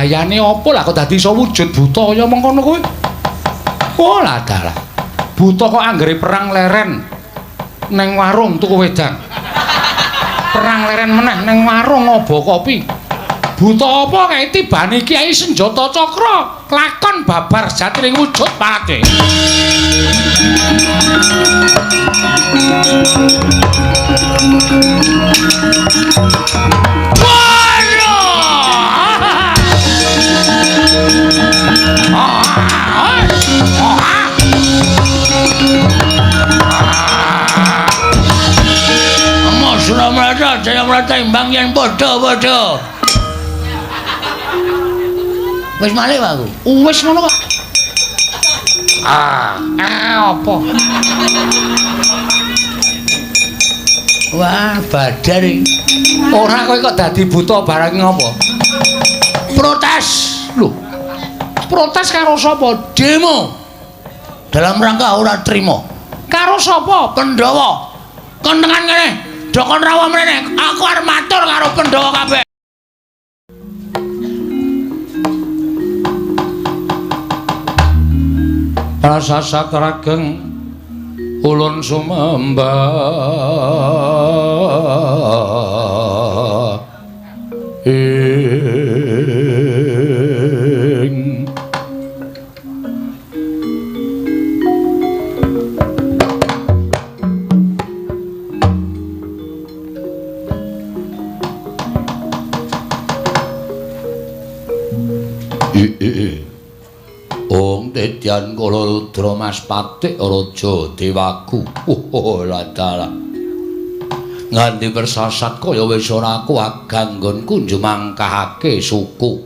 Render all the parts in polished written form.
Dayane apa lah kok dadi iso wujud buta kaya mengkono kuwi? Oh lah dalah. Buta kok anggere perang leren neng warung tuku wedang. Perang leren meneh neng warung ngobo kopi. Buta apa kae tibane kiai senjata cakra lakon babar sejatining wujud pate. Mas Jaya Mrata imbang yen padha-padha. Wis malih aku. Wis ngono kok. Ah, apa? Wah, badar iki. Ora kowe kok dadi buta barang ngopo? Protes. Lho. Protes karo sapa? Demo. Dalam rangka ora trima. Karo sapa? Pandhawa. Kon tekan kene. Dokon rawa mrene. Aku arep matur karo Pandhawa kabeh. Prasasat rageng ulun sumembah ing Ong Dedyan Kala Rudra Mas Patik Raja Dewaku. Oh ladalah. Nganti persasat kaya wis ora kuat ganggonku njumangkahake suku.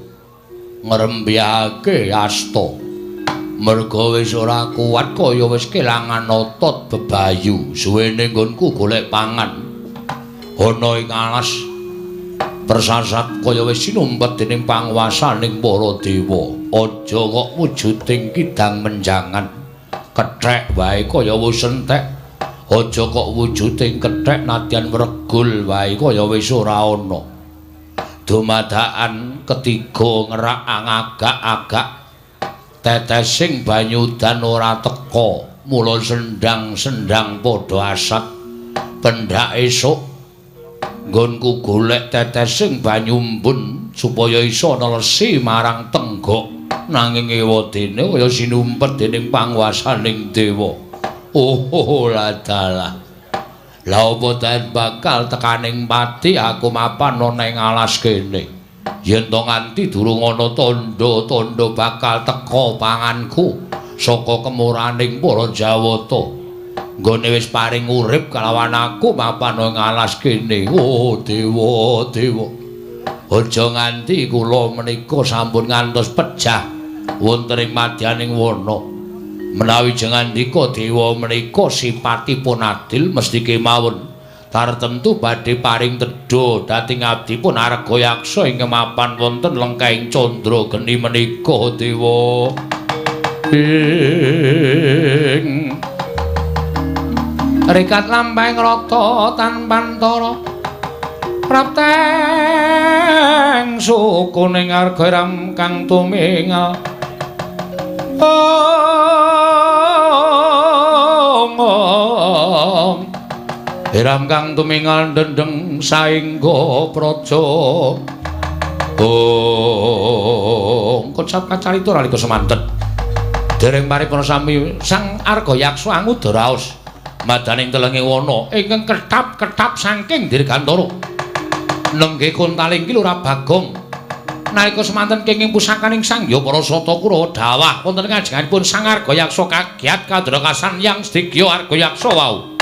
Ngrembyahake asta. Merga wis ora kuat kaya wis kelangan otot bebayu. Suwene nggonku golek pangan. Ana ing alas persasat kaya wis sinumpet dening panguwasaning para dewa. Aja kok wujuding kidang menjangan kethek wae kaya wis entek. Aja kok wujuding kethek nadyan wregul wae kaya wis ora ana. Dumadakan ketiga ngerak agak-agak tetesing banyu udan ora teka, mula sendang-sendang padha asat. Pendak esuk nggonku golek tetesing banyu embun supaya iso nelesi marang tenggok. Nanging ewadene kaya sinumpet dening panguwasaning dewa. Oh ladalah. Lah apa den bakal tekaning pati aku mapan ana ing alas kene. Yen to nganti durung ana tandha-tandha bakal teka panganku saka kemuraning para Jawata. Nggone wis paring urip kalawan aku mapan ing alas kene. Oh dewa dewa. Aja nganti kula menika sampun ngantos pejah wonten ing madyaning wana. Menawi jengandika dewa menika sipatipun adil mesti kemawon tartemtu badhe paring tedha dhateng abdipun Arga Yaksa ing mapan wonten lengkahing candra geni menika dewa. Ing rikat lampahing rata tanpantara prapteng sukuning arga ram kang tumingal. Om Ram kang tumingal dendeng saengga praja. Om kocap kacarita nalika semanten dereng paripurna sami Sang Arga Yaksa anguda raos madaning telenge wana ingkang ketap-ketap saking dirgantara. Nenggih kontaling ki Lurah Bagong. Nalika semanten kenging pusakaning Sang Hyang Parasata Kurawa dawah wonten ngajenganipun Sang Arga Yaksa kagiat kadrakasan Yang Sedikya Arga Yaksa wau.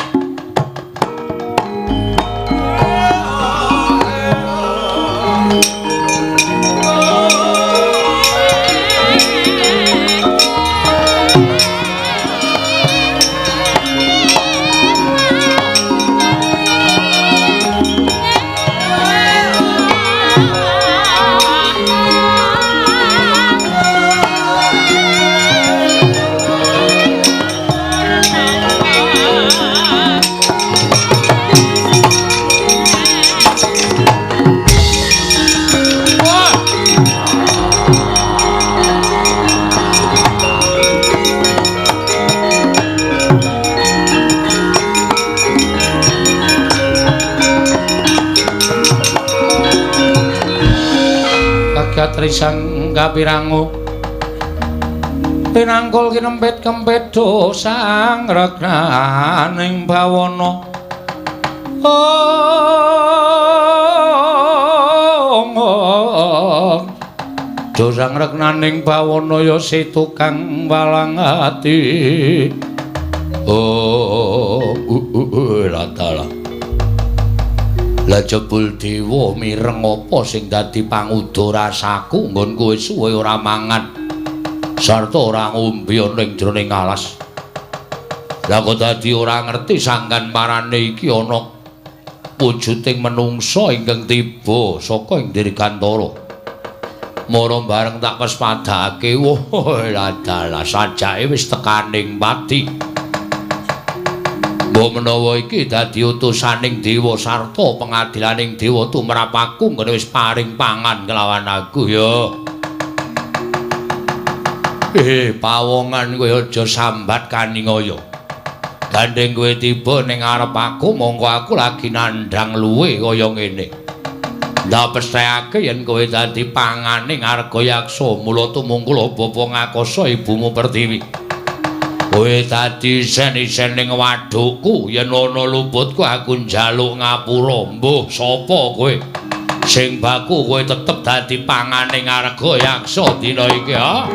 Katrisang kapirangu pinangkul kinempit kempit dosang regnaning bawana. Ong dosang regnaning bawana ya si tukang walang ati. Oh latala. Lah jebul dewa mireng apa sing dadi panguda rasaku nggon kowe suwe ora mangan sarta ora ngombe ana ing jroning alas. Lah kok dadi ora ngerti sanggan marane iki ana wujuding menungsa ingkang tiba saka ing Dirgantara. Mara bareng tak pespadake, wah ladalah sajake wis tekaning pati. Mbok menawa iki dadi utusaning dewa sarta pengadilaning dewa tumrap aku nggone wis paring pangan kelawan aku ya. Pawongan kowe aja sambat kaningaya. Gandeng kowe tiba ning ngarep aku mongko aku lagi nandhang luwe kaya ngene. Ndak pesthekake yen kowe dadi panganing Argayaksa mula tumungkul bapa ngakasa ibumu Pertiwi. Kowe dadi isen-isen ning wadukku yen ana luputku aku njaluk ngapura. Mbuh sapa kowe? Sing baku kowe tetep dadi panganing Argayaksa dina iki ha.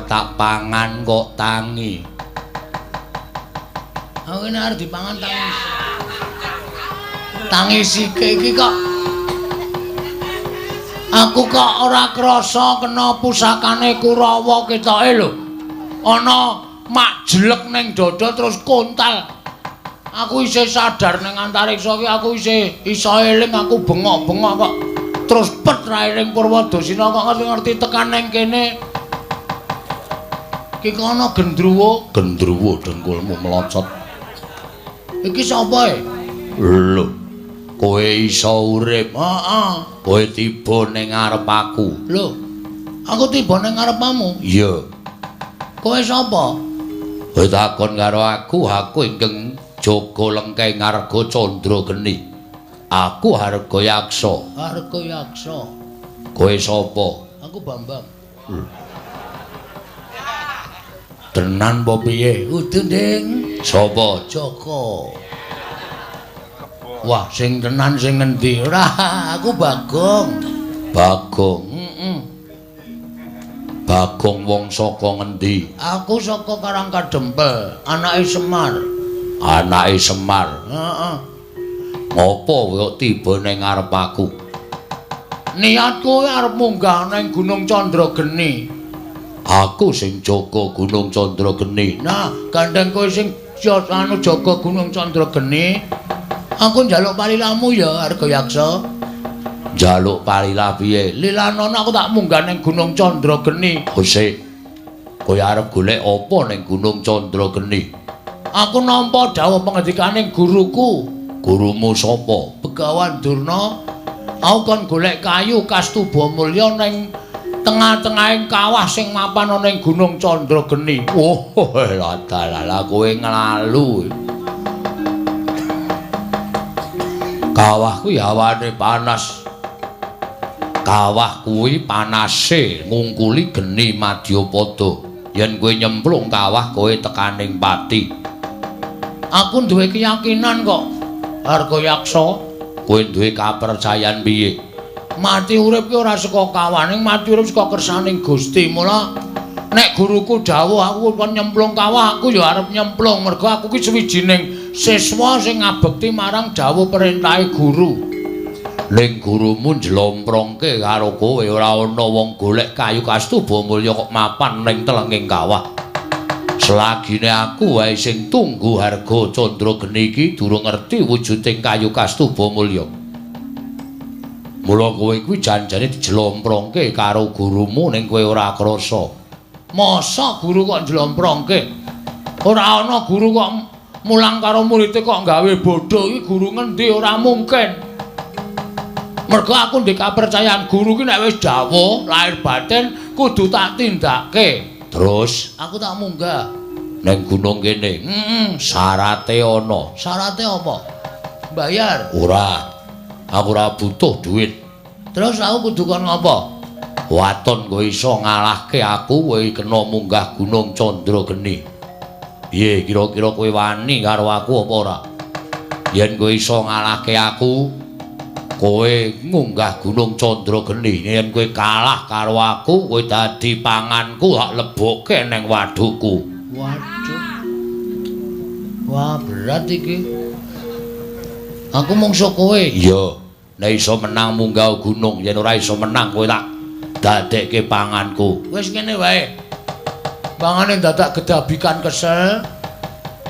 Tak pangan kok tangi. Aku ini arep dipangan tangi. Tangi sike iki kok. Aku kok ora krasa kena pusakane Kurawa ketoke lho. Ana mak jelek ning dada terus kontal. Aku isih sadar ning antariksa iki aku isih iso eling aku bengok-bengok kok. Terus pet ra eling Purwadasina kok ngerti-ngerti tekan ning kene. Iki ana gendruwo, gendruwo dengkulmu melocot. Iki sapa e? Lho, kowe iso urip. Heeh. Kowe tiba ning ngarep aku. Lho, aku tiba ning ngarepmu? Iya. Kowe sapa? Kowe takon karo aku, aku ingkang jaga lengkeng Arga Candrageni. Aku Argayaksa. Argayaksa. Kowe sapa? Aku Bambang. Tenan apa piye? Udu, Ding. Sapa? Joko. Wah, sing tenan sing ngendi? Ora, aku Bagong. Bagong. Heeh. Bagong wong saka ngendi? Aku saka Karangkadempel, anake Semar. Anake Semar. Heeh. Ngopo kok tiba ning ngarep aku? Niatku arep munggah ning Gunung Candrageni. Aku sing jaga Gunung Candrageni. Nah, gandeng kowe sing anu jaga Gunung Candrageni, aku njaluk palilamu ya, Argayaksa. Njaluk palilah piye? Lilanono aku tak munggah ning Gunung Candrageni. Sik. Kowe arep golek apa ning Gunung Candrageni? Aku nampa dawuh pengendikaning guruku. Gurumu sapa? Begawan Durna. Aku kon golek kayu Kastuba Mulya ning tengah-tengahing kawah sing mapan ana ing Gunung Candrageni. Oh, ladalah kowe nglalu. Kawah kuwi hawane panas. Kawah kuwi panase ngungkuli geni madyapada. Yen kowe nyemplung kawah kowe tekaning pati. Aku duwe keyakinan kok, Argayaksa. Kowe duwe kapercayan piye? Mati urip ki ora saka kawah, ning mati urip saka kersaning Gusti. Mula nek guruku dawuh aku kon nyemplung kawah, aku ya arep nyemplung mergo aku ki sawijining siswa sing ngabekti marang dawuh perintahe guru. Ning gurumu njlomprongke karo kowe ora ana wong golek kayu kastuba mulya kok mapan ning telenging kawah. Selagine aku wae sing tunggu harga Candra Geni iki durung ngerti wujuding kayu kastuba mulya. Mula kowe kuwi janjane dijlomprongke karo gurumu ning kowe ora krasa. Masa guru kok njlomprongke? Ora ana guru kok mulang karo muridé kok gawe bodho iki guru ngendi ora mungkin. Mergo aku ndek kapercayaan guru ki nek wis dawuh lahir batin kudu tak tindake. Terus aku tak munggah ning gunung kene. Heeh, syarate ana. Syarate apa? Bayar? Ora. Aku ora butuh duit. Terus aku kudu kon ngopo? Waton kowe iso ngalahke aku, kowe kena munggah Gunung Candra Geni. Piye kira-kira kowe wani karo aku apa ora? Yen kowe iso ngalahke aku, kowe ngunggah Gunung Candra Geni. Yen kowe kalah karo aku, kowe dadi panganku, tak lebokke ning wadukku. Waduh. Wah, berat iki. Aku mungsuh kowe. Iya, nek iso menang munggah gunung, yen ora iso menang kowe tak dadekke panganku. Wis ngene wae. Pangane dadak gedabikan kesel.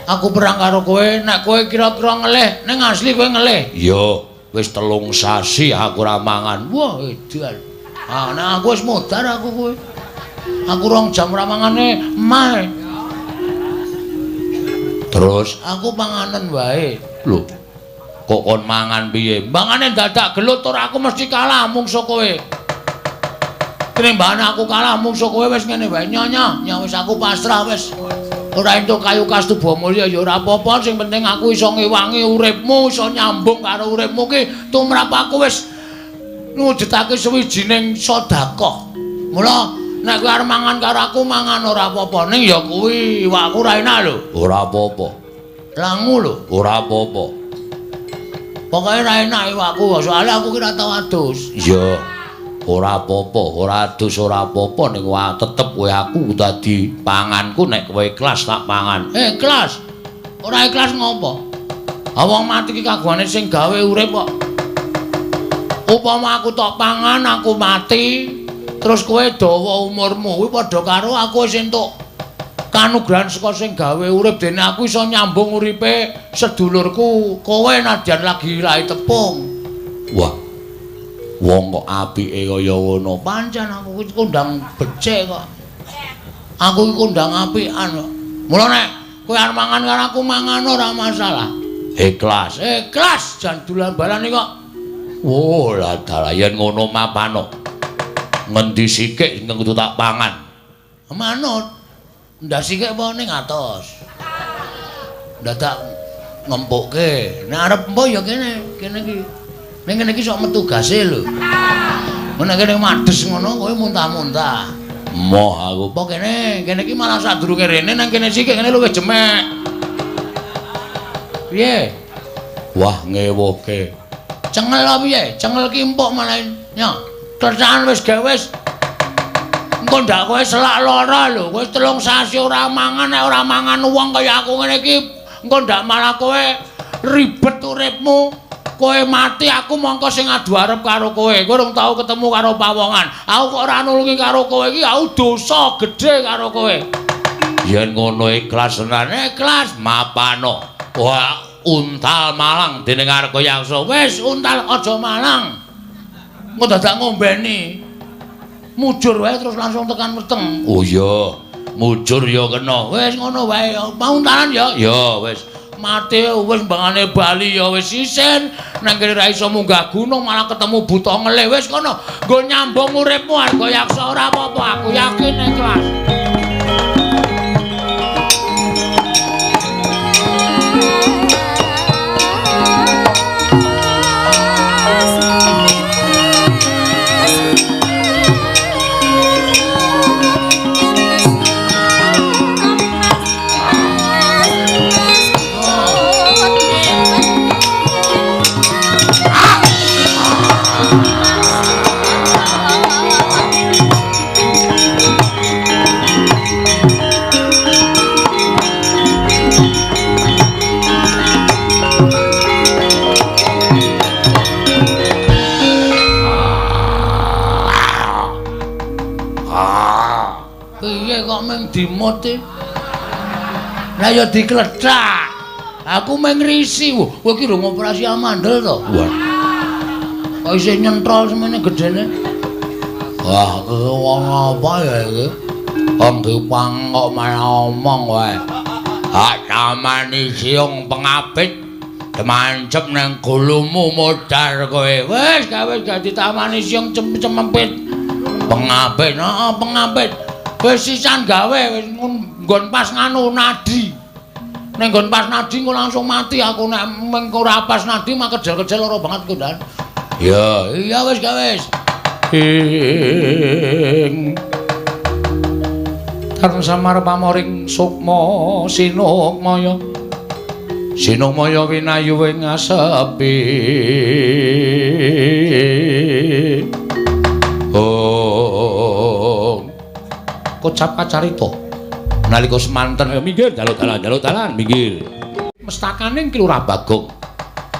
Aku perang karo kowe, nek kowe kira-kira ngelih, ning asli kowe ngelih. Iya, wis 3 sasi aku ora mangan. Wah, edan. Ah, nek aku wis modar aku kowe. Aku 2 jam ora mangane mah. Terus aku panganen wae. Lho, kok kon mangan piye? Mangane dadak gelut ora aku mesti kalah mungsuh kowe. Tinimbane aku kalah mungsuh kowe wis ngene wae nyonya, nya wis aku pasrah wis. Ora entuk kayu kastuba mulya ya ora apa-apa, sing penting aku iso ngewangi uripmu, iso nyambung karo uripmu ki tumrap aku wis ngujudake sawijining sedekah. Mula nek kowe arep mangan karo aku mangan ora apa-apa, ning ya kuwi iwakku ora enak lho. Ora apa-apa. Langu lho. Ora apa-apa. Pokoke ora enak iwakku, soalnya aku ki ora tau adus. Iya. Ora apa-apa, ora adus ora apa-apa ning wae tetep kowe aku dadi panganku nek kowe ikhlas tak pangan. Ikhlas. Ora ikhlas ngopo? Ha wong mati ki kagungane sing gawe urip kok. Upama aku tok pangan aku mati, terus kowe dawa umurmu kuwi padha karo aku wis entuk kanugrahan saka sing gawe urip dene aku iso nyambung uripe sedulurku kowe nadyan lagi lahi tepung. Wah. Wong kok apike kaya ngono. Pancen aku ki kondang becik kok. Aku ki kondang apikan kok. Mula nek kowe arep mangan karo aku mangan ora masalah. Ikhlas. Ikhlas jan dolan balane kok. Oh, lah dalah yen ngono mapano. Ngendi sikik sing kudu tak pangan? Manut. Ndak sikik apa ning atos. Dadak ngempukke. Nek arep empo ya kene, kene iki. Ning kene iki sok metu gase lho. Nek kene mades ngono kowe muntah-muntah. Moh aku. Apa kene? Kene iki malah sadurunge rene nang kene sikik kene luwih jemek. Piye? Wah, ngewuhke. Cengel apa piye? Cengel ki empuk malah. Nyo, kerjaan wis gawe wis. Engko ndak kowe selak lara lho. Kowe 3 sasi ora mangan, nek ora mangan wong kaya aku ngene iki engko ndak malah kowe ribet uripmu. Kowe mati aku mongko sing adu arep karo kowe. Kowe urung tau ketemu karo pawongan. Aku kok ora nulungi karo kowe iki aku dosa gedhe karo kowe. Yen ngono ikhlas tenan, ikhlas mapano. Wah, untal malang dening Argayaksa. Wis untal aja malang. Engko dadak ngombeni. Mujur wae terus langsung tekan weteng. Oh iya, mujur ya kena. Wis ngono wae. Mau untalan ya? Ya wis. Mati wis mbangane bali ya wis isin. Nang kene ra iso munggah gunung malah ketemu buta ngelih. Wis kono nggo nyambung uripmu Argayaksa ora apa-apa, aku yakin ikhlas. Piye kok mung dimut e? Lah ya diklethak. Aku mung ngrisi. Kowe iki rung operasi amandel to? Wah. Kok isih nyentrol semene gedene? Wah, wong apa ya iki? Wong dipang kok malah omong wae. Hak tamani siung pengapit demancep nang gulumu modar kowe. Wis gawe dadi tamani siung cempit. Pengapit, heeh, pengapit. Wis sisan gawe wis nggon pas nganu nadi. Ning nggon pas nadi engko langsung mati aku nek meng ora pas nadi mah kejel-kejel lara banget ku ndan. Ya, iya wis gawe wis. Ing Tarung samar pamoring sukma sinukmaya. Sinukmaya winayu ing asepi. Oh. Kocap kacarita nalika semanten minggir jaluk dalan minggir. Mestakaning Ki Lurah Bagong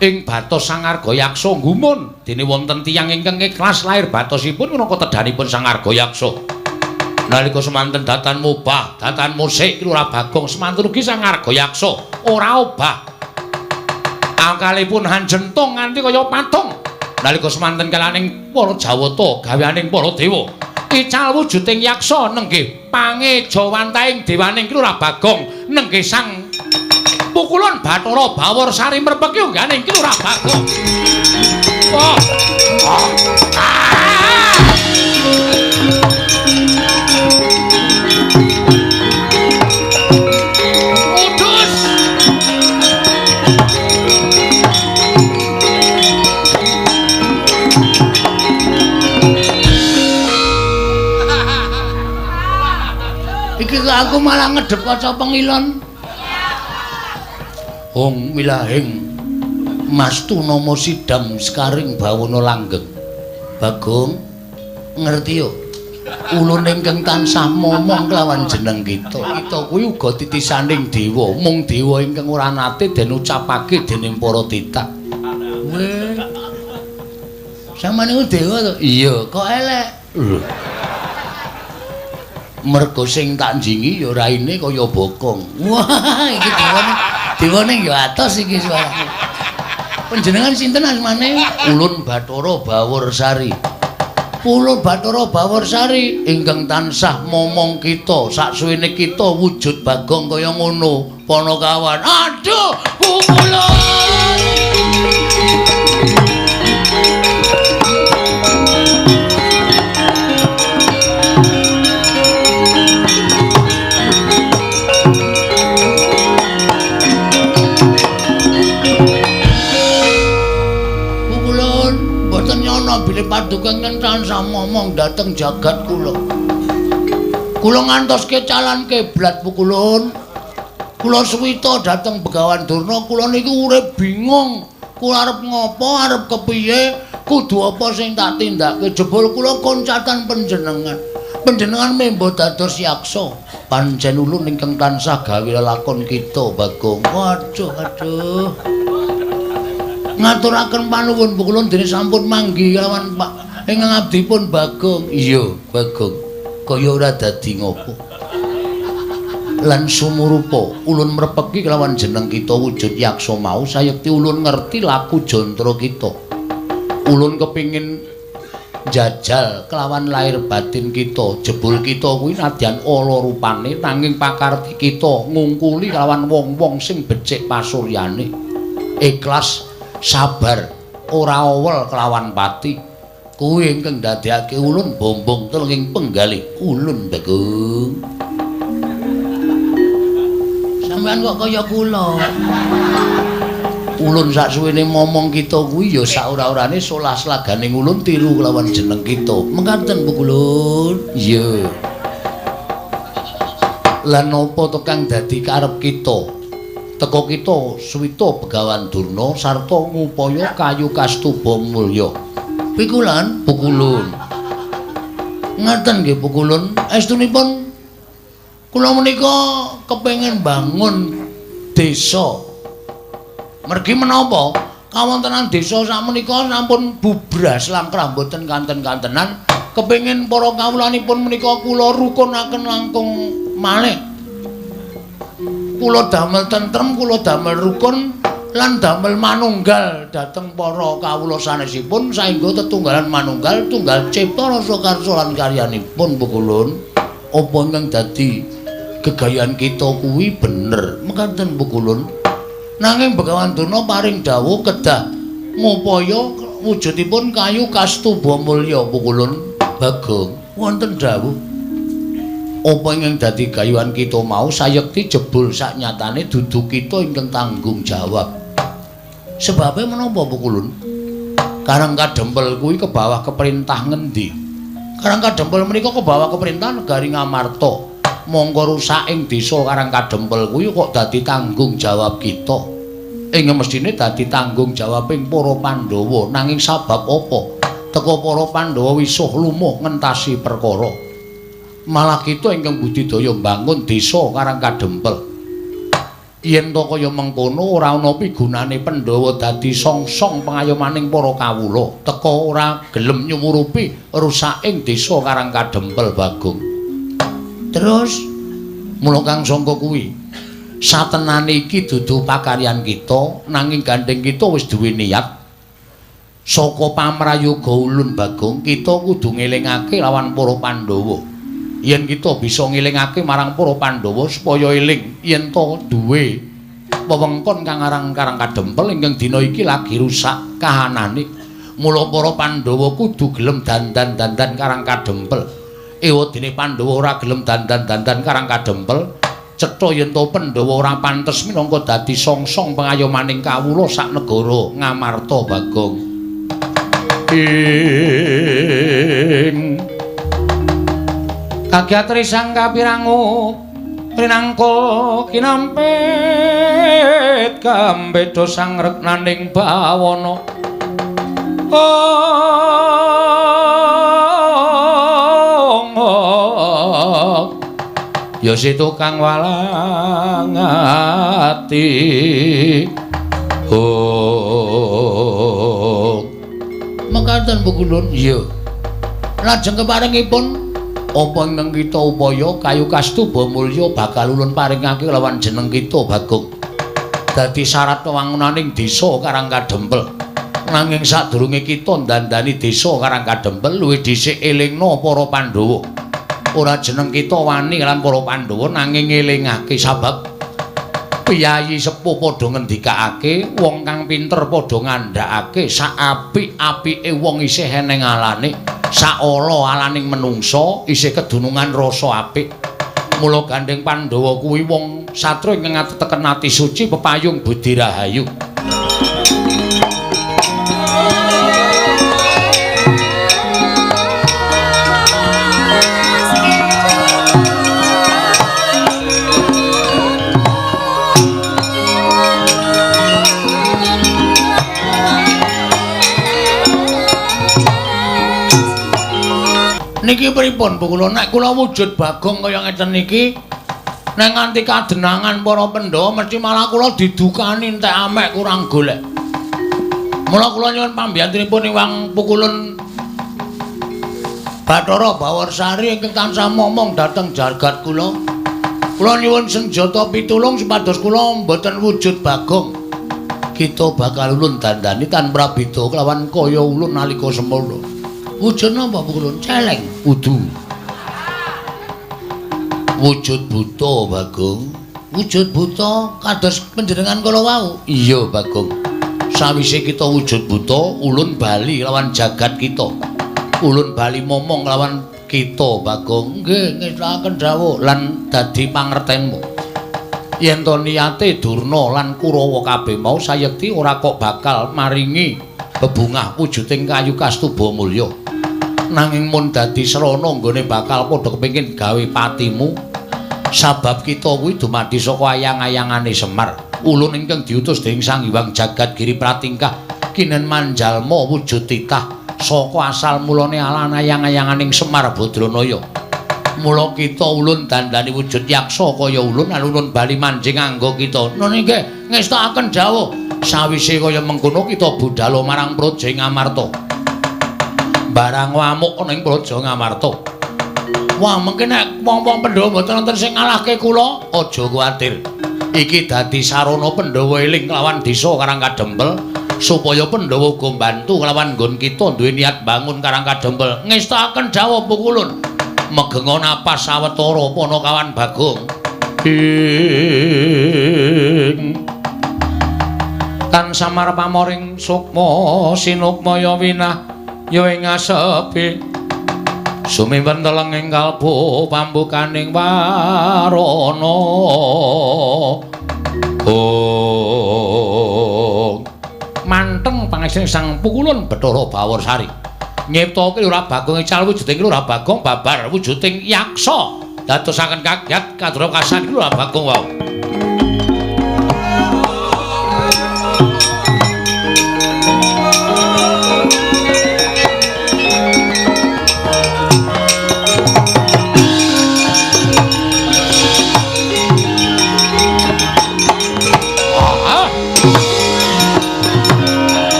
ing batos Sang Argayaksa gumun dene wonten tiyang ingkang ikhlas lair batosipun minangka tedhanipun Sang Argayaksa. Nalika semanten datan mubah, datan musik Ki Lurah Bagong semanten ugi Sang Argayaksa ora obah. Angkalipun hanjentung nganti kaya patung. Nalika semanten kalaning para Jawata gaweaning para dewa. Ical wujuding yaksa nenggih pangejawantahing dewaning Ki Lurah Bagong nenggih Sang Pukulun Bathara Bawor Sari mrepeki ungganing Ki Lurah Bagong. Oh. Oh. Ah! Udus. Iki kok aku malah ngedep kaca pengilon. Hong wilahing Mastu nama sidam sekaring bawana langgeng. Bagong ngerti yo. Ulun ingkang tansah momong kelawan jeneng kita. Kita kuwi uga titisaning dewa, mung dewa ingkang ora nate den ucapake dening para titah. Weh. Sampeyan niku dewa to? Iya, kok elek. Lho. Mergo sing tak njingi ya raine kaya bokong. Wah, iki dewane. Dewane ya atos iki suarane. Panjenengan sinten asmane? Ulun Bathara Baworsari. Ulun Bathara Baworsari ingkang tansah momong kita saksuwene kita wujud Bagong kaya ngono. Panakawan. Aduh, pukulun. Bilih paduka ingkang tansah momong dhateng jagat kula. Kula ngantos kecalan kiblat pukulun. Kula suwita dhateng Begawan Durna, kula niku urip bingung. Kula arep ngopo, arep kepiye, kudu apa sing tak tindake. Jebul kula koncatan panjenengan. Panjenengan membo dados yaksa. Pancen ulun ingkang tansah gawe lelakon kita, Bagong. Waduh, aduh. Ngaturaken panuwun pukulun dene sampun manggi kelawan Pak ingkang abdipun Bagong. Iya, Bagong. Kaya ora dadi ngopo. Lan sumurupa ulun mrepeki kelawan jeneng kita wujud yaksa mau sayekti ulun ngerti laku jantara kita. Ulun kepingin jajal kelawan lahir batin kita. Jebul kita kuwi nadyan ala rupane nanging pakarti kita ngungkuli kelawan wong-wong sing becik pasuryane. Ikhlas, sabar, ora owel kelawan pati. Kuwi ingkang ndadekake ulun bombong telenging penggalih ulun Bagong. Sampeyan kok kaya kula. Ulun saksuwene momong kita kuwi ya sak ora-orane solah slaganing ulun tiru kelawan jeneng kita. Mekaten pukulun. Iya. Lan napa to kang dadi karep kita? Teka kita suwita Begawan Durna sarta ngupaya kayu kastuba mulya. Pikulan pukulun. Ngaten nggih pukulun. Estunipun kula menika kepengin bangun desa. Mergi menapa? Kawontenan desa sakmenika sampun bubras langkrah mboten kanten-kantenan. Kepengin para kawulanipun menika kula rukunaken langkung malih. Kula damel tentrem, kula damel rukun lan damel manunggal dhateng para kawula sanesipun saengga tetunggalan manunggal tunggal cipta rasa karsa lan karyanipun Pukulun. Apa ingkang dadi gegayan kita kuwi bener mekaten Pukulun. Nanging Begawan Durna paring dawuh kedah ngupaya wujudipun kayu kastuba mulya Pukulun. Bagong wonten dawuh apa ingkang dadi gayuhan kita mau sayekti jebul saknyatane dudu kita ingkang tanggung jawab. Sebabe menapa Pukulun? Karang Kadempel kuwi kebawah keperintah ngendi? Karang Kadempel menika kebawah keperintah negari Ngamarta. Mongko rusak ing desa Karang Kadempel kuwi kok dadi tanggung jawab kita. Ing mestine dadi tanggung jawabing para Pandhawa. Nanging sabab apa? Teka para Pandhawa wisuh lumuh ngentasi perkara. Malah kita ingkang budidaya mbangun desa Karang Kadempel. Yen to kaya mengkono ora ana pigunane Pandhawa dadi songsong pengayomaning para kawula. Teka ora gelem nyumurupi rusaking desa Karang Kadempel Bagong. Terus mula kang sangka kuwi satenane iki dudu pakaryan kita, nanging gandeng kita wis duwe niat. Saka pamrayoga ulun Bagong, kita kudu ngelingake lawan para Pandhawa. Yen kita bisa ngelingake marang para Pandhawa supaya eling yen to duwe wewengkon kang aran Karang Kadempel ingkang dina iki lagi rusak kahanane. Mula para Pandhawa kudu gelem dandan-dandan Karang Kadempel. Ewadene Pandhawa ora gelem dandan-dandan Karang Kadempel, cetha yen to Pandhawa ora pantes minangka dadi songsong pengayomaning kawula sak negara Ngamarta Bagong. Ing kagyatri sang kapirangu rinangka kinampit kambeda sang reknaning bawana. Ya situ kang walang ati. Oh. Mekaten Pukulun. Iya. Lajeng keparingipun apa ingkang kita upaya kayu kastuba mulya bakal ulun paringake lawan jeneng kita Bagong. Dadi syarat wewangunaning desa Karang Kadempel. Nanging sadurunge kita ndandani desa Karang Kadempel luwih dhisik elingna para Pandhawa. Ora jeneng kita wani lan para Pandhawa nanging ngelingake sabab piyayi sepuh padha ngendikake, wong kang pinter padha ngandhakake sak apik-apike wong isih eneng alane, sak ala alaning menungsa isih kedunungan rasa apik. Mula gandeng Pandhawa kuwi wong satria ingkang ateteken ati suci pepayung budi rahayu. Niki pripun Bu kula nek kula wujud Bagong kaya ngeten niki nek nganti kadenangan para Pandhawa mesti malah kula didukani entek amek kurang golek. Mula kula nyuwun pambiyantunipun Iwang Pukulun Bathara Bawarsari ingkang tansah momong dhateng jagat kula. Kula nyuwun senjata pitulung supados kula mboten wujud Bagong. Kita bakal ulun dandani tan prabeda kelawan kaya ulun nalika semono. Wujud napa Pukulun? Celeng. Udu. Wujud buta Bagong. Wujud buta kados panjenengan kala wau. Iya Bagong. Sawise kita wujud buta, ulun bali lawan jagat kita. Ulun bali momong lawan kita Bagong. Nggih, ngestakaken dawuh lan dadi pangertenmu. Yen to niate Durna lan Kurawa kabeh mau sayekti ora kok bakal maringi bebungah wujuding kayu kastuba mulya. Nanging mun dadi srana nggone bakal padha kepengin gawe patimu, sabab kita kuwi dumadi saka ayang-ayangane Semar. Ulun ingkang diutus dening Sang Hyang Jagat Giri Pratingkah kinen manjalma wujud titah saka asal mulane alan ayang-ayanganing Semar Badranaya. Mula kita ulun dandani wujud yaksa kaya ulun lan ulun bali manjing angga kita. Nun nggih ngestakaken dawuh. Sawise kaya mengkono kita budhal marang Praja Ngamarta. Barang ngamuk ana ing Praja Ngamarta. Wah, mengke nek wong-wong Pandhawa mboten wonten sing ngalahke kula, aja kuwatir. Iki dadi sarana Pandhawa eling kelawan desa Karang Kadempel supaya Pandhawa uga mbantu kelawan nggon kita duwe niat bangun Karang Kadempel. Ngestakaken dawuh Pukulun. Megenga napas sawetara Panakawan Bagong. Ing tan samar pamoring sukma sinukmaya winah ya ing asepi sumimpen teleng ing kalbu pambukaning warana. Oh, manteng pangesing Sang Pukulun Bathara Bawarsari nyiptake Lurah Bagong ical wujuding Lurah Bagong babar wujuding yaksa dadosaken kagyat kadra kasan Lurah Bagong wau.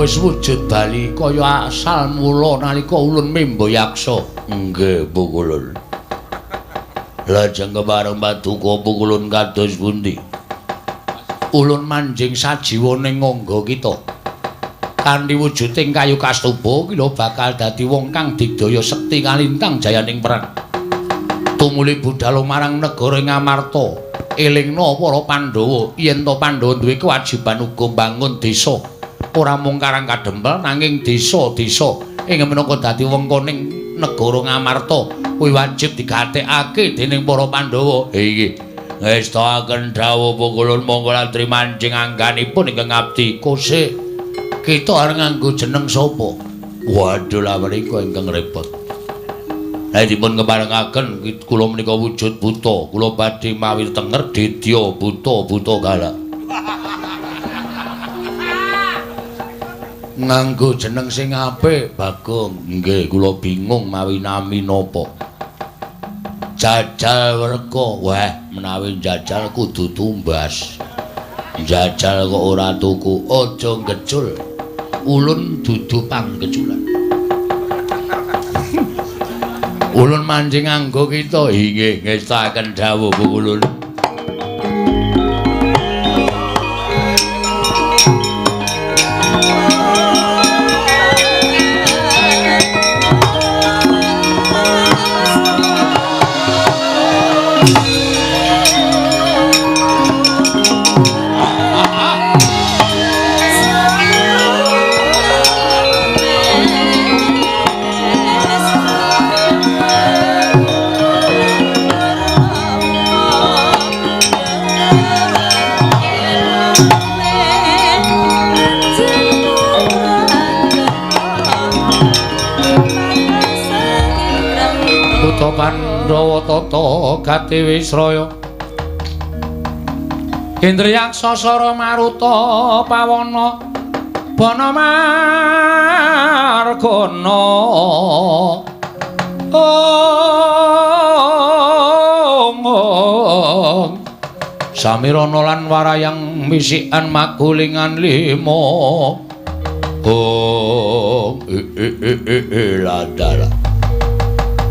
Wis wujud bali kaya asal mula nalika ulun membo yaksa. Nggih, Pukulun. Lajeng kepareng paduka Pukulun kados pundi? Ulun manjing sajiwa ning ngangga kita. Kanthi wujuding kayu kastuba kila bakal dadi wong kang digdaya sekti kalintang jayaning perang. Tumuli budhal marang negara Ngamarta, elingna para Pandhawa yen to Pandhawa duwe kewajiban uga mbangun desa. Ora mung Karang Kadempel nanging desa-desa ing minangka dadi wengkoning negara Ngamarta kuwi wajib digatekake dening para Pandhawa. Inggih. Ngestakaken dawuh Pukulun monggo latri manjing angganipun ingkang abdi. Kose kita arep nganggo jeneng sapa? Waduh lha menika ingkang repot. Lah dipun keparengaken kula menika wujud buta, kula badhe mawi tenger dedya buta-buta galak. Nganggo jeneng sing apik, Bagong. Nggih, kula bingung mawi nami napa. Jajal werka. Wah, menawi jajal kudu tumbas. Jajal kok ora tuku, aja ngecul. Ulun dudu panggeculan. Ulun manjing nganggo kita. Inggih, ngestakaken dawuh Pukulun. Pandhawa tata gati wisraya Indriyaksa sara maruta pawana bana margana. Ong samirana lan warayang misikan magulingan lima. Ong ladala.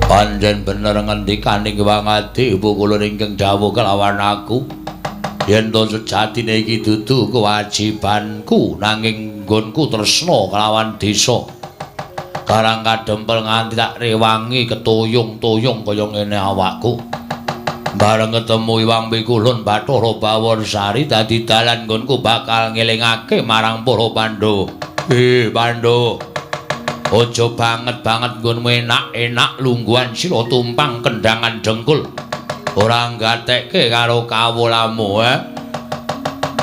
Pancen bener ngendikaning Wangadi Pukulun ingkang dawuh kelawan aku. Yen to sejatine iki dudu kewajibanku nanging nggonku tresna kelawan desa Karang Kadempel nganti tak rewangi ketuyung-tuyung kaya ngene awakku. Bareng ketemu Iwang Pikulun Bathara Bawarsari dadi dalan nggonku bakal ngelingake marang para Pandhawa. Pandhawa, aja banget-banget nggonmu enak-enak lungguhan sira tumpang kendangan dengkul. Ora nggatekke karo kawulamu,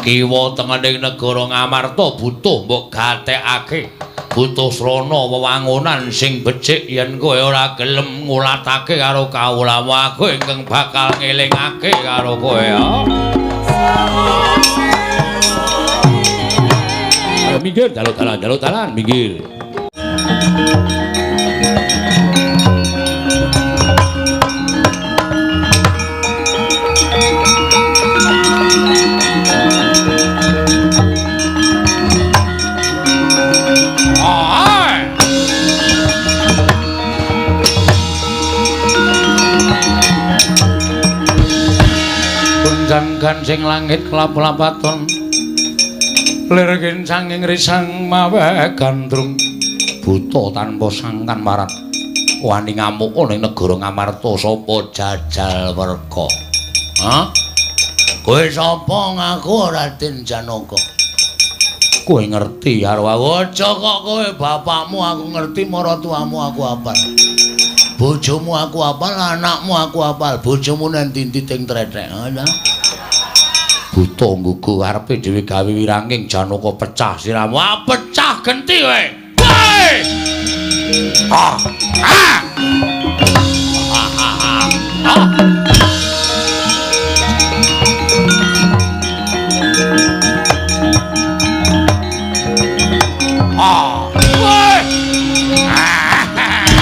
Kiwa tengening negara Ngamarta butuh mbok gatekake. Butuh srana wewangunan sing becik yen kowe ora gelem ngulatake karo kawulamu aku ingkang bakal ngelingake karo kowe ya. minggir, jaluk dalan, jaluk dalan, minggir. Gancing langit kelap-lapaton lir kincanging risang mawe gandrung buta tanpa sangkan marat wani ngamuk ning negara Ngamarta sapa jajal werka. Ha? Kowe sapa ngaku Raden Janaka? Kowe ngerti karo aku? Aja kok kowe bapakmu aku ngerti, maratuamu aku apal. Bojomu aku apal, anakmu aku apal. Bojomu nang ndi-ndi teng trethek. Ha? Buta nggugu arepe dhewe gawe wiranging Janaka pecah siramu. Ah, pecah genti kowe. Kowe. Ah. Ah. Ah. Ah. Ah. Ah. Kowe. Ah. Ah. Ah.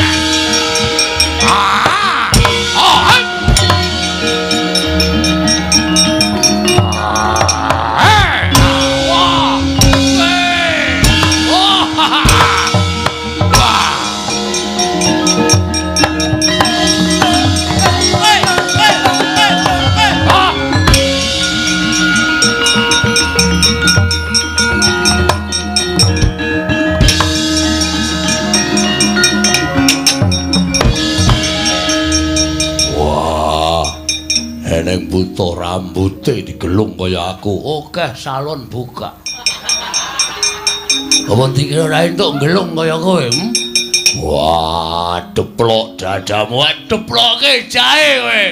Buta rambute digelung kaya aku. Oke, salon buka. Apa dikira ora entuk gelung kaya kowe? Hmm? Wah, deplok dadamu, deploke jahe kowe.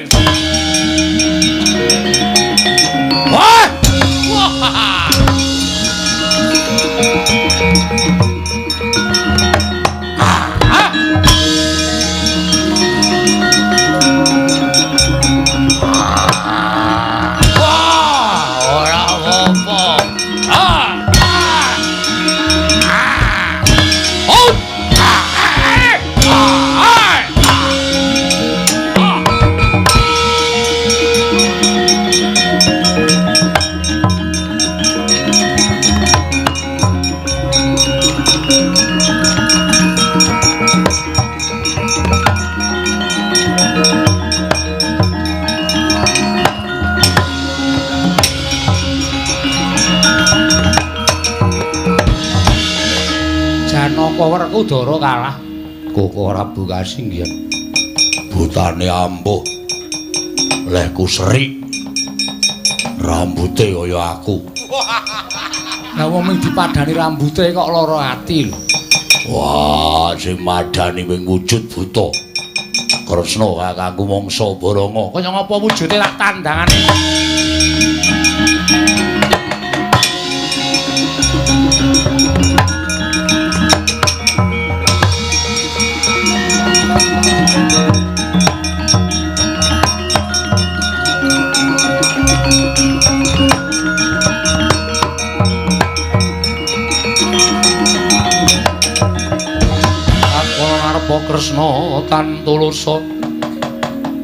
Wah! Wah! Werkudara kalah. Koko Prabu kasinggihan. Butane ampuh. Lehku serik. Rambute kaya aku. Lah wong ming dipadani rambute kok lara ati lho. Wah, sing madani wing wujud buta. Kresna kakangku mangsa Baranga. Kaya ngapa wujude tak tandangane. Kresna tan tulusa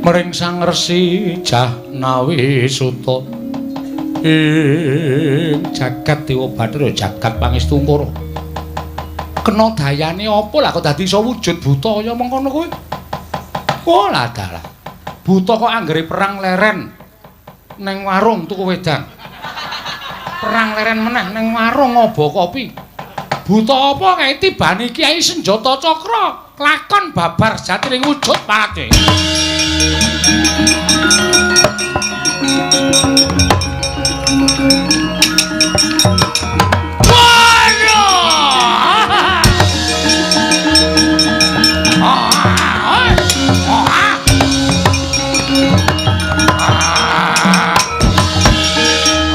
mring Sang Resi Jahnawi Suta ing jagat Dewa Bathara jagat Pangestungkara. Kena dayane apa lah kok dadi iso wujud buta kaya mengkono kuwi? Oh lah dalah. Buta kok anggere perang leren neng warung tuku wedang. Perang leren meneh neng warung ngobo kopi. Buta apa kae tibane kiai senjata cakra? Lakon babar sejati ning wujud parate.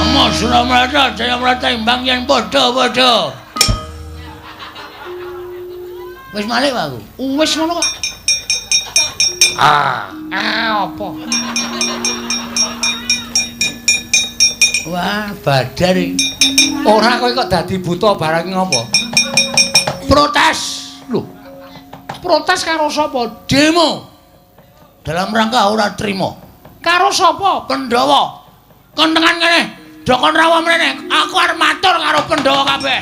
Amo Suramrata Jayamrata imbang yen padha-padha. Wis malik aku. Wis ngono kok. Ah, apa? Wah, badar iki. Ora kowe kok dadi buta barang ngopo? Protes. Lho. Protes karo sapa? Demo. Dalam rangka ora trima. Karo sapa? Pandhawa. Kontengan kene. Dokon rawa mrene. Aku arep matur karo Pandhawa kabeh.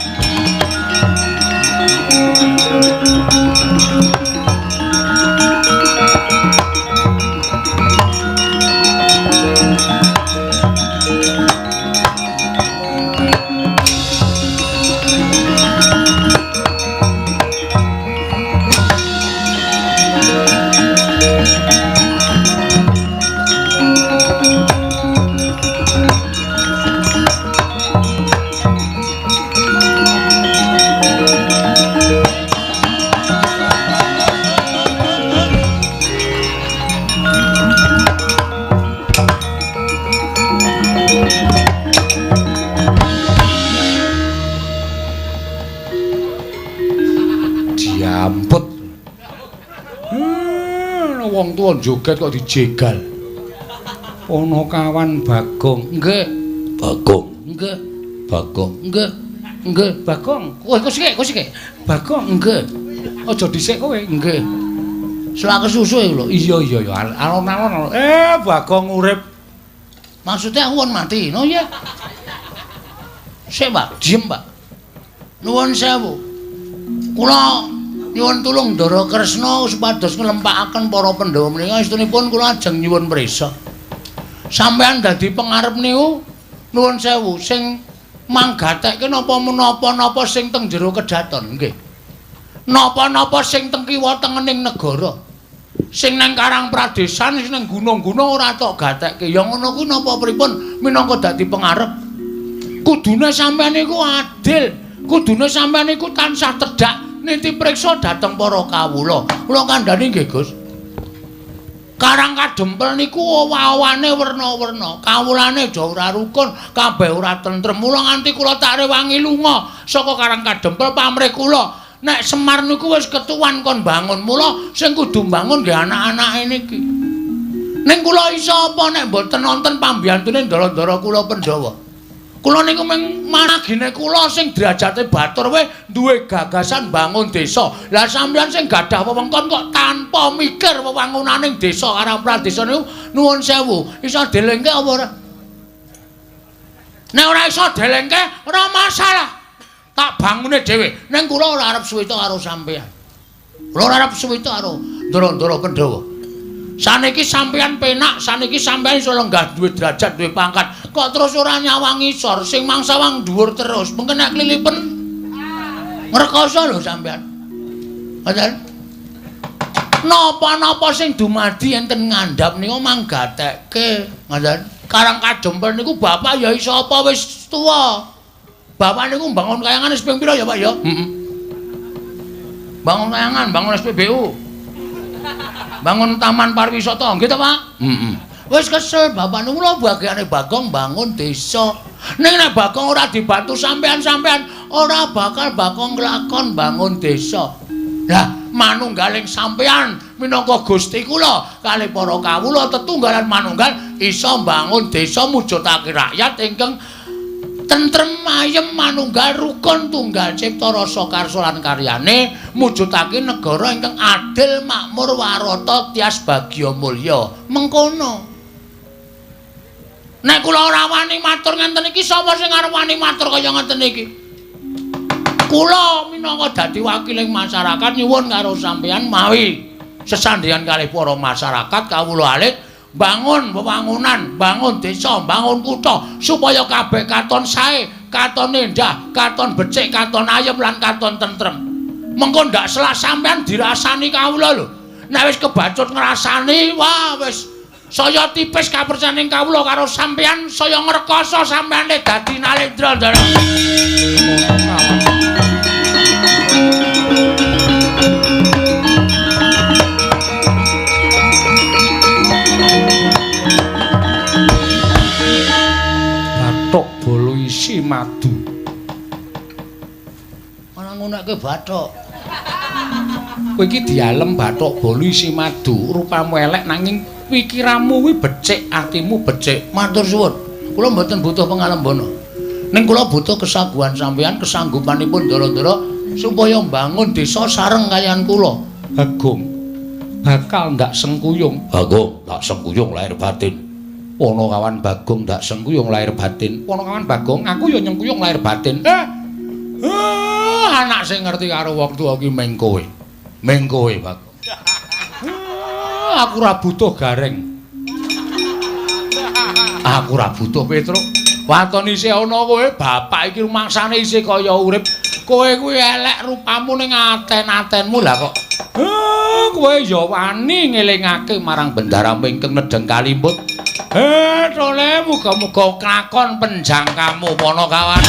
Diamput. Wong tuwa joget kok dijegal. Ponokawan Bagong. Nggih. Bagong. Nggih. Bagong. Nggih. Nggih. Bagong. Kowe kok sik. Bagong. Nggih. Aja dhisik kowe. Nggih. Selak kesusu iku lho. Iya iya ya alon-alon. Bagong urip. Maksudnya aku won mati. No ya. Sik, Pak, diem, Pak. Nuwun sewu. Kula nyuwun tulung Ndara Kresna supados nglempakaken para Pandhawa menika estunipun kula ajeng nyuwun prisa. Sampeyan dadi pengarep niku nuwun sewu sing manggatekke napa menapa-napa sing teng jero kedaton nggih. Napa-napa sing teng kiwa tengening negara. Sing nang Karang Pradesan, sing nang gunung-gunung ora tok gatekke. Ya ngono kuwi napa pripun minangka dadi pengarep. Kudune sampeyan niku adil, kudune sampeyan niku tansah tedhak niti priksa dhateng para kawula. Kula kandhani nggih, Gus. Karang Kadempel niku owah-owane werna-werna, kawulane aja ora rukun, kabeh ora tentrem. Mula nganti kula tak rewangi lunga saka Karang Kadempel pamrih kula. Nek Semar niku wis ketuwan kon bangun, mula sing kudu mbangun nggih anak-anake niki. Ning kula iso apa nek mboten nonton pambiyantune ndara-ndara kula Pandhawa. Kula niku mung maragine kula sing derajate batur wae duwe gagasan bangun desa. Lah sampeyan sing gadah wewengkon kok tanpa mikir wewangunaning desa Karang Pradesa niku nuwun sewu, iso delengke apa ora? Nek ora iso delengke ora masalah. Tak bangune dhewe. Ning kula ora arep suwita karo sampeyan. Kula ora arep suwita karo ndara-ndara Pandhawa. Saniki sampeyan penak, saniki sampeyan iso lenggah duwe derajat, duwe pangkat. Kok terus ora nyawang ngisor, sing mangsawang dhuwur terus. Mengke nek klilipen ngrekoso lho sampeyan. Ngoten. Napa-napa sing dumadi enten ngandhap niku manggatekke, ngoten. Karang Kadempel niku bapak ya iso apa wis tuwa. Bapak niku mbangun kayangan wis ping pira ya, Pak ya? Heeh. Bangun kayangan, bangun SPBU. Bangun taman pariwisata, nggih ta, Pak? Heeh. Wis kesel bapak niku lho bagiane Bagong bangun desa. Ning nek Bagong ora dibantu sampean-sampean, ora bakal Bagong nglakon bangun desa. Lah, manunggaling sampean minangka Gusti kula kalih para kawula tetunggalan manunggal iso mbangun desa mujudake rakyat ingkang tentrem ayem manunggal rukun tunggal cipta rasa karsa lan karyane mujudake negara ingkang adil makmur warata tias bagya mulya. Mengkono. Nek kula ora wani matur ngenten iki, sapa sing arep wani matur kaya ngenten iki? Kula minangka dadi wakiling masyarakat nyuwun karo sampeyan mawi sesandheyan kalih para masyarakat kawula alit bangun wewangunan, bangun desa, bangun kutha supaya kabeh katon sae, katon endah, katon becik, katon ayem lan katon tentrem. Mengko ndak selak sampean dirasani kawula lho. Nek wis kebacut ngrasani, wah wis saya tipis kapercaning kawula karo sampean, saya ngrekoso sampeane dadi Nalendra, Ndara. Bathok bolo isi madu. Ora ngonekke bathok. Kowe iki dialem bathok bolo isi madu, rupamu elek nanging pikiranmu kuwi becik, atimu becik. Matur suwun. Kula mboten butuh pengalembana. Ning kula butuh kesaguhan sampeyan, kesanggupanipun ndara-ndara supaya mbangun desa sareng kaliyan kula. Bagong bakal ndak sengkuyung. Bagong ndak sengkuyung lahir batin. Ponokawan Bagong ndak sengkuyung lahir batin. Ponokawan Bagong, aku ya nyengkuyung lahir batin. Anak sing ngerti karo wong tuwa ki ming kowe. Ming kowe, Bagong. Aku ora butuh gareng. Aku ora butuh Petruk. Waton isih ana kowe, bapak iki rumangsane isih kaya urip. Kowe kuwi elek rupamu ning aten-atenmu lah kok. Kowe ya wani ngelingake marang bendara ingkang nedheng kalimput. Tole muga-muga klakon penjangkamu Ponokawan.